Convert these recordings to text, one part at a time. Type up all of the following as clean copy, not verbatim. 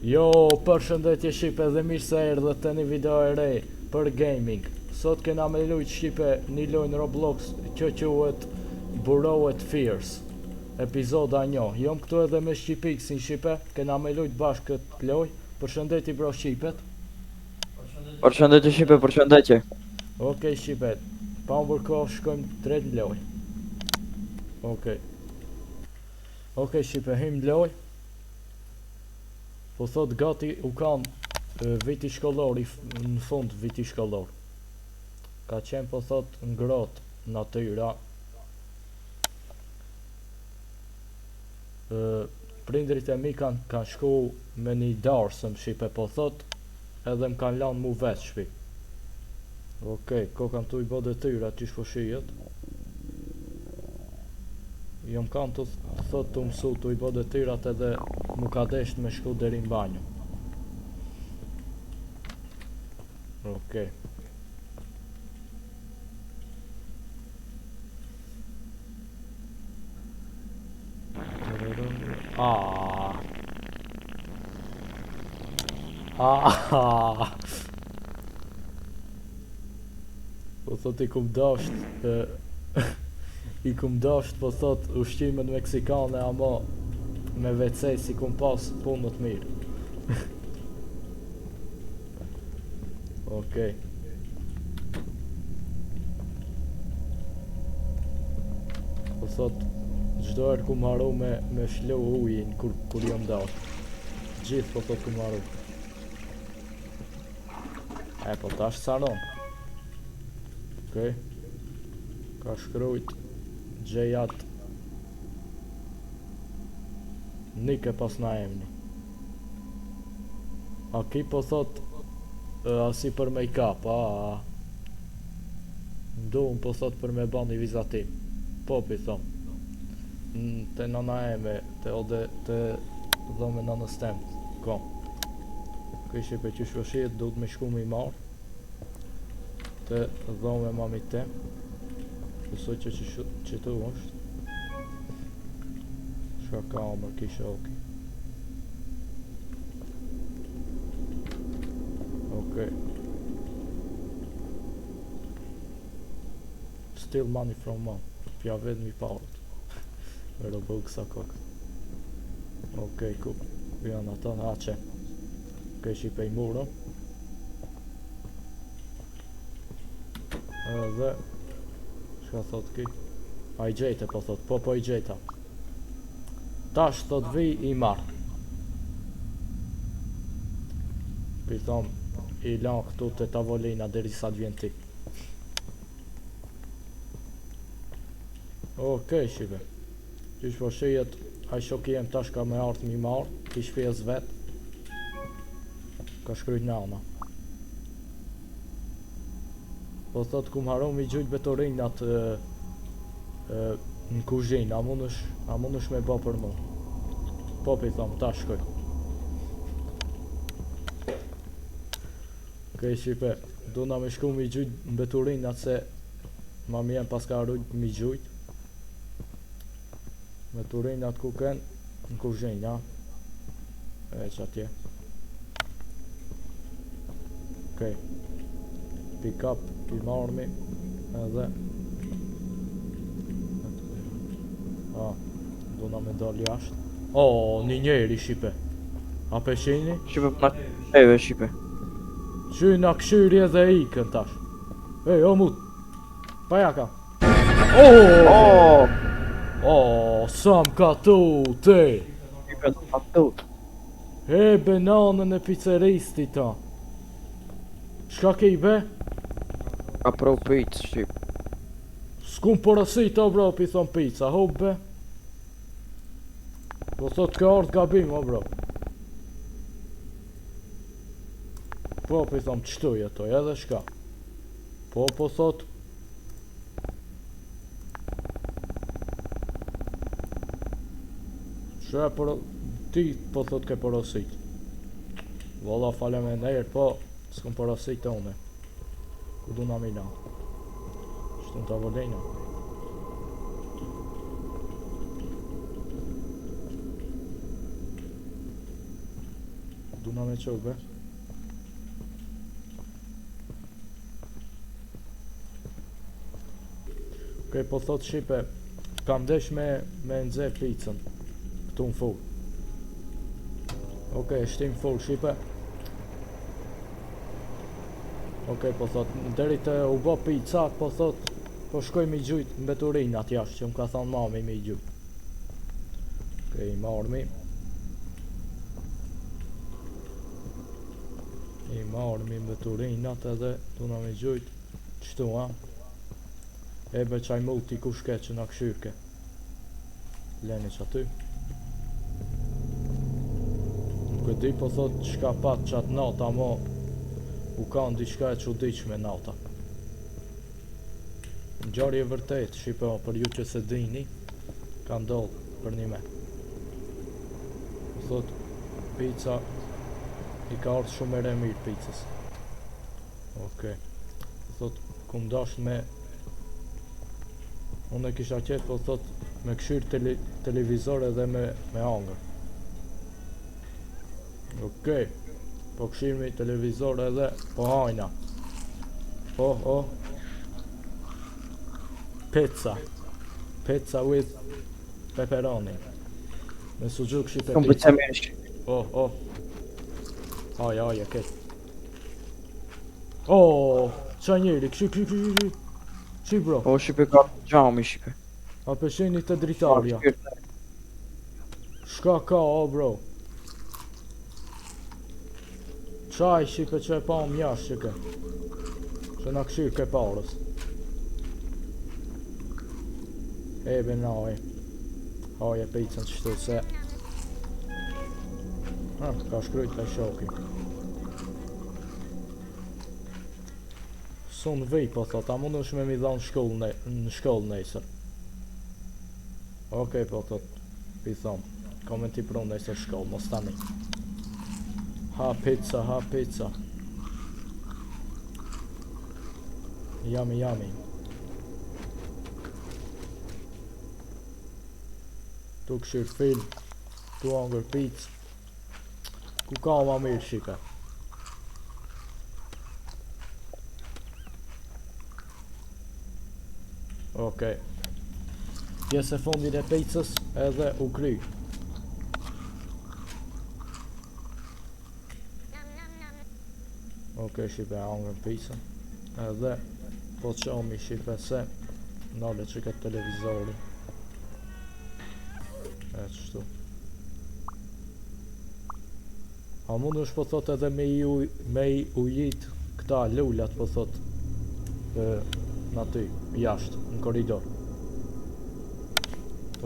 Jo, përshëndetje shqipe dhe mirë se erdhët te një video e re për gaming. Sot kena me lujt shqipe një lojë në Roblox që quhet Burrowed Fears. Epizoda 1. Jom këtu edhe me Shqipiksin shqipe, kena me lujt bashkë këtë lojë. Përshëndetje bro shqipet. Përshëndetje Shqipe, përshëndetje. Okej shqipe, pa humbur kohë shkojmë drejt në lojë. Okej. Okej shqipe, hym në lojë. Po thot gati u kanë e, viti shkollor i f- në fund viti shkollor. Ka qenë po thot ngrohtë natyra. E, prindrit e mi kanë kanë shku me një darsëm shqipe po thot edhe më kanë lanë mu vetë shpi. Okej, ko kam tu i bo detyra qysh po shihet. Jom kanë të thot të mësu tu i bo detyrat edhe mu ka desht me shku deri në banjo. Okej. Ah. Ah. Po thot i kum dasht e, I kum dasht po thot ushqimet meksikane ama me WC si kum pas punët mirë. Okej. Po thot çdo herë kum harru me me shlu ujin kur kur jam dal. Gjithë po thot kum harru. E po tash saron. Okej. Ka shkrujt Gjejat Nik e pas na emni. A ki po thot e, asi për make-up, a, a. Nduhun po thot për me ba një vizatim. Po pi thom. N- Te nana eme, te ode, te dhome nanës tem. Kom. Okej shqipe qysh po shihet, duhet me shku me i marr. Te dhome mamit tem. Besoj që që që tu është. Shka ka më kisha oki. Okej. Steal money from mom. Pja vetëm i parët. Me Roblox sa kokë. Okej, ku, ku janë ata? A, që. Okej, shqipe i murëm. Edhe Shka thot ki? A i gjejte po thot, po po i gjejta. Tash thot vi i marr. Pi thom, i lan këtu te tavolina deri sa të vjen ti. Okej, shqipe. Qysh po shihet, ai shoki jem tash ka me ardh mi marr, i shpjes vet. Ka shkrujt nana. Po thot kum harru mi gjujt beturinat e, e, në kuzhinë, a mundesh, a mundesh me ba për mu? Po pi thom, tash shkoj. Okej, shqipe, duna me shku mi gjujt mbeturinat se mami jem pas ka harru mi gjujt. Mbeturinat ku ken në kuzhinë, a? E që atje. Okej. Pick up i marmi edhe A, duna me dal jashtë. O, një njeri shqipe. A pe shini? Shqipe po na eve Shqipe. Qy na këshyri edhe ikën tash. Ej, o mut. Pa ja ka. Oh! Oh, Oh, sa më ka tu, te. Shqipe do ta tut. He, benanën e pizzeristit ta. Shka ke i be? Ka pro pizza Shqipe. S'kum porosit o bro, pi thon pizza, ho be. Po thot ke ardh gabim o bro. Po pi thon qëtu jetoj edhe shka. Po po thot Shë por ti po thot ke porosit. Valla faleminderit, po s'kum porosit unë. Ku du na mi lan? Qëtu në tavolina. Duna me qo, be. Okej, po thot shqipe, kam desh me, me nxe picën, këtu në furrë. Okej, shtim furrë shqipe. Okej, po thot, deri të u bë pica, po thot, po shkoj me gjujt mbeturinat jashtë, që më ka thonë mami me gjujt. Okej, marmi. I marmi mbeturinat edhe duna me gjujt, qëtu, ha? E be qaj multi kush ke që na kshyrke. Leni që aty. Nuk e di po thot çka pat qat nata mo u kanë diçka e çuditshme nata. Ngjarje e vërtetë, shqipe o, për ju që se dini, ka ndodhë për një me. Po thot, pica i ka ardhë shumë e mirë picës. Okej. Po thot, kum dasht me Unë e kisha qef, po thot, me këshyr tele, televizor edhe me, me angër. Okej. Po këshyrmi televizor edhe po hajna. Oh, oh. Pizza. Pizza with pepperoni. Me suxhuk shqipe Shumë pizza. pëlqen mirë shqipe. Oh, oh. Haj, haj, e keq. Oh, qa njeri, këshy, këshy, këshy, këshy. Qi bro, O shqipe ka gjami shqipe. a pesheni të dritarja. Shka ka, o bro. Qaj shqipe që e pa më jashtë që ke. Që na këshyr ke parës. E be na e. Haje picën qështu se. Ha, ka shkrujt e shoki. Son vej, po thot, a mundesh me mi dhanë shkollë ne, në shkollë nesër? Okej, po thot, pi thom, kom me t'i pru nesër shkollë, mos tani. Ha pizza, ha pizza. Yummy, yummy. Tu këshyr film, tu angër pizza. Ku ka ma mirë shqipe? Okej. Pjesë e fundit e pizzës edhe u kry. Okej, shqipe, angër pizzën. Edhe po qomi shqipe se nale që këtë televizori. E qështu. A mund është po thot edhe me i, uj, me i ujit këta lulat po thot e, në aty, jashtë, në korridor.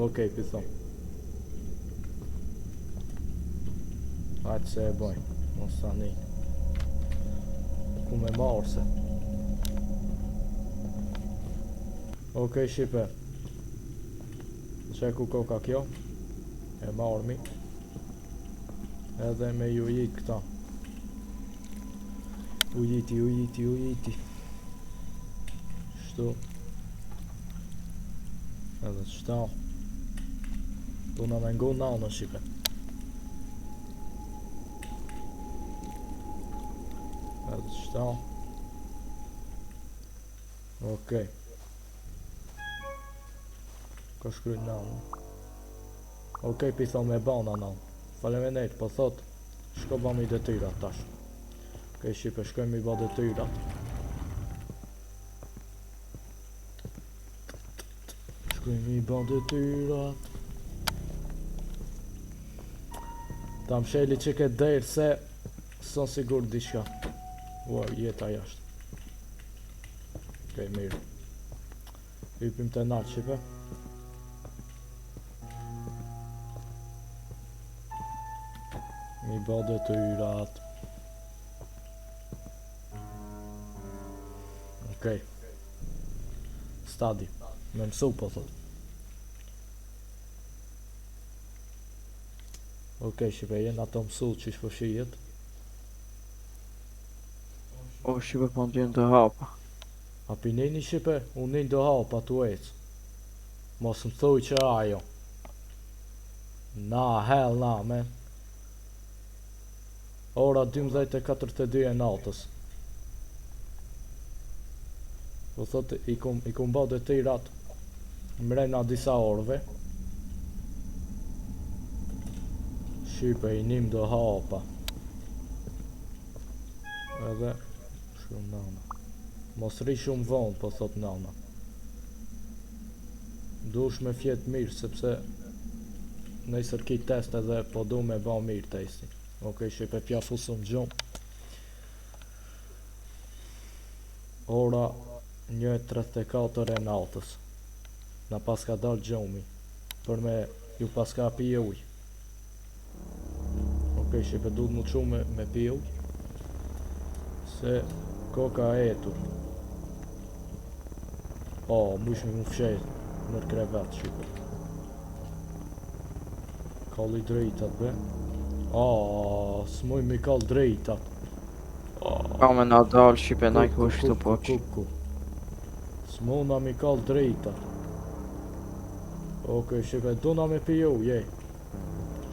Okej, pi thom. Hajtë se e bojmë, mos tani. Ku me marrë se. Okej, shqipe. Që ku koka kjo? E marrmi. Edhe me ju ujit këta. Ujiti, ujiti, ujiti. Shtu. Edhe qëta. Tu na me ngu nanën shqipe. Edhe qëta. Okej. Ka shkruajt nanën. Okej, pi thom e bana nanë. Faleminderit, po thot, shko ba mi detyrat tash. Okej, shqipe, shkoj mi ba detyrat. Shkoj mi ba detyrat. Ta msheli që këtë derë se Son sigur diçka. Ua, jeta jashtë. Okej, mirë. Hypim të nalë, shqipe. Mi ba detyrat. Okej. Study. Me mësu, po thot. Okej, shqipe, jena të mësu qysh po shihet. O shqipe po ndjen të hapa. A pinini shqipe, unë do hapa tu ecë. Mos më thuj që ajo. Na, hell na, man. Ora 12:42 e natës. Po thot i kum i kum ba detyrat mrena disa orëve. Shqipe i nim do hapa. Edhe shumë nana. Mos rri shumë vonë, po thot nana. Dush me fjet mirë, sepse nesër ki test edhe po du me ba mirë testin. Okej, shqipe pja fusëm gjumë. Ora 1.34 e natës. Na paska dal gjumi. Për me ju paska pi ujë. Okej, shqipe duhet mu çu me, me pi ujë. Se koka e etur. O, mujshme mu fshet nër krevat, shqipe. Kalli dritat, be. A, s'muj mi kall dritat. Ka me na dal shqipe na Ku, kush këtu ku, po. ku, ku. S'muna mi kall dritat. Okej, shqipe, duna me pi ujë, je.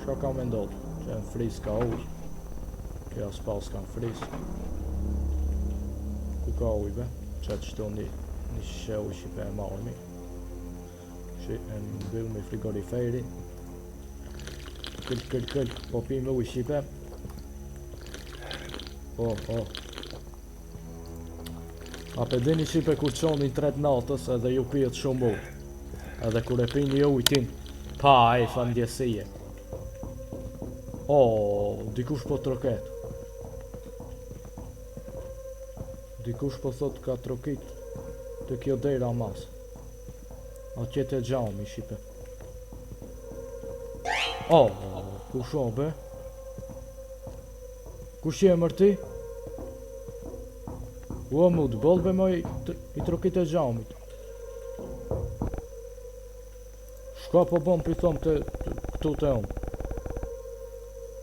Çka ka me ndodhë? Që në friz ka ujë. Ja, s'pas ka në friz. Ku ka ujë, be? Që të shtu një, një shishe ujë shqipe e marrmi. Shi, e mbyllmi frigoriferin. Këll, këll, këll, po pime ujë shqipe. Po, po. A pe dini shqipe kur qoni në tretë natës edhe ju pijet shumë ujë. Edhe kur e pini ujtin, pa e fa ndjesie. O, dikush po troket. Dikush po thot ka trokit të kjo dera mas. Atje te xhami shqipe. O, kush o be? Kush je mër ti? Ua mu të boll be moj i trokit e xhamit. Shka po bën pi thom të, të këtu të unë.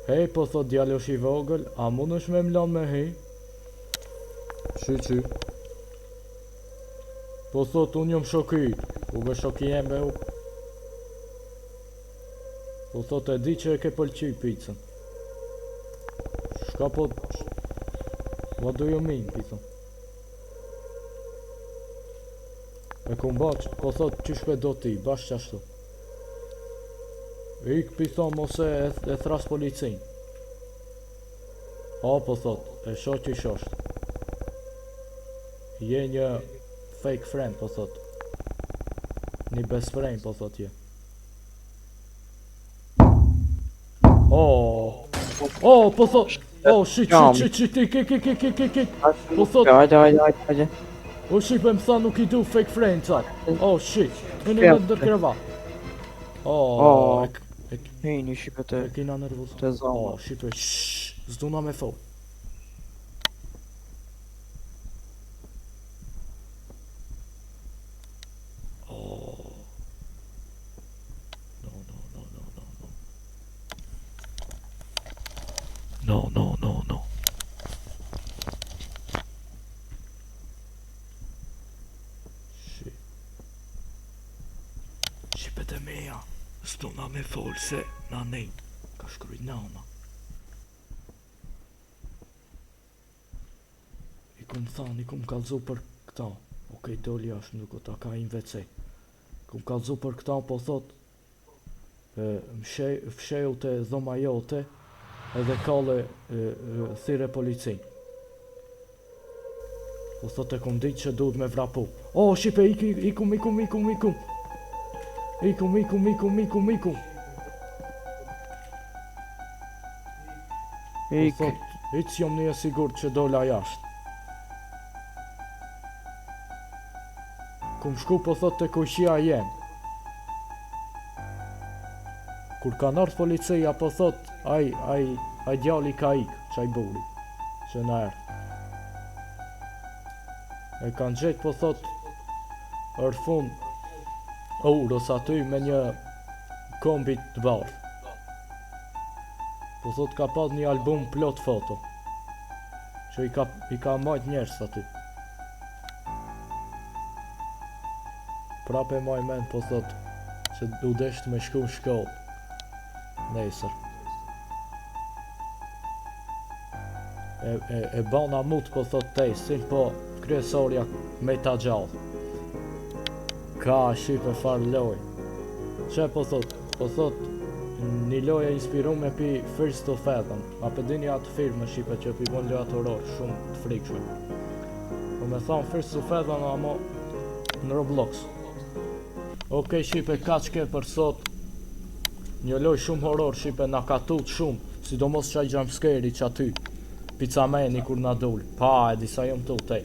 Hej, po thot djalosh i vogël, a mundesh me m'lan me hi? Shyqy. Po thot unë jam shokit. U be shoki jem be u. Po thot e di që e ke pëlqy picën. Shka po... What do you mean, pi thom. E kum ba, po thot qysh pe do ti, bash qashtu. Ik pi thom ose e, e thras policin. O, po thot, e shoh qysh është. Je një fake friend, po thot. Një best friend, po thot je. Oh, oh, po thot, oh, shit, shit, shit, shit, ik, ik, ik, ik, ik, ik, ik. Po thot, Hajde, hajde, hajde, hajde. O shqipe më tha nuk i du fake friends-at. Oh shit. Hini në ndër krevat. Oh, Oh. e, e, Hini shqipe të e kina nervoz. të zama. Oh, shqipe, shh, s'duna me fol. Oh. No, no, no, no, no, no. No, no, no, no. Shit. Shqipet e mea, s'duna me fol se na nej, ka shkrujt nana. I kum than, i kum kallzu për këta. Okej, doli jashtë, nuk ta ka i në WC. Kum kallzu për këta, po thot, e, mshe, fsheu te dhoma jote, edhe kalle e, e, thire policin. Po thot e kum ditë që duhet me vrapu. O, shqipe, ik, ik, ikum, ikum, ikum, ikum. Ikum, ikum, ikum, ikum, ikum. Po Ik. thot, hiç jam një e sigurt që dola jashtë. Kum shku po thot te kojshia jem. Kur ka ardhur policia po thot, ai ai ai djali ka ik, qaj buri, që na erdh. E kanë gjetë po thot, ërfun urës aty me një kombi të bardhë. Po thot ka pat një album plot foto. Që i ka, i ka majt njerëz aty. Prap e maj men po thot që u desht me shku në shkollë. Nesër. E, e, e bona mut po thot testin, po kryesorja me ta gjallë. Ka shqipe farë loj. Që po thot? Po thot një lojë e inspirume pi First to Fathom. A pe dini atë firmë shqipe që pi bon lojat horror shumë të frikshme. Po me thonë First to Fathom amo në Roblox. Okej shqipe kaq ke për sot. Një lojë shumë horror shqipe na ka tut shumë, sidomos qaj jumpscare-i që aty. Pizzameni kur na dul. Pa, e disa jom tut ej.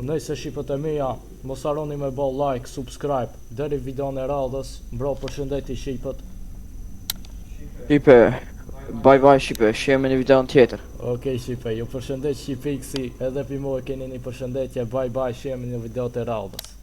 Nëse shqipët e mia, mos harroni me bë like, subscribe, deri videon e radhës. Bro, përshëndetje shqipët. Shqipe, bye bye shqipe, shihemi në videon tjetër. Okej shqipe, ju përshëndet Shqipiksi, edhe pi mua keni një përshëndetje, bye bye, shihemi në videot e radhës.